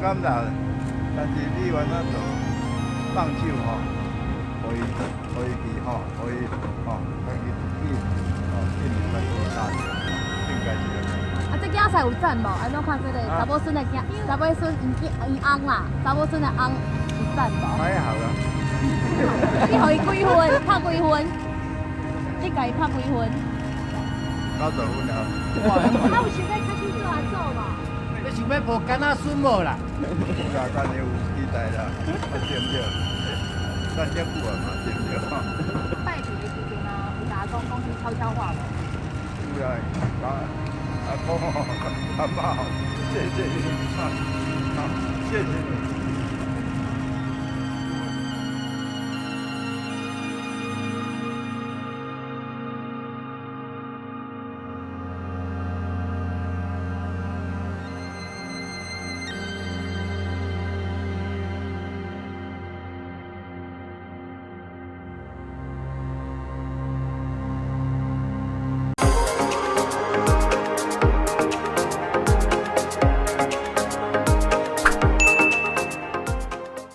敢啦，但是你原來就放手吼，予伊，予伊去吼，予伊吼，家己去吼，進入家己的家庭，應該是按呢。啊，這囝婿有讚無？按怎看這個查某孫的囝，查某孫𪜶囝𪜶翁啦，查某孫的翁有讚無？還好啦。你予伊幾分？拍幾分？你共伊拍幾分？ 90分啊。啊，有想欲較去做阿祖無？你想欲抱囡仔孫無啦？有啦，當然有期待啦，對毋對？等遮久啊嘛，對毋對？拜年的時陣啊，有共阿公講啥悄悄話無？有啦，阿阿公阿媽，謝謝你，謝謝你。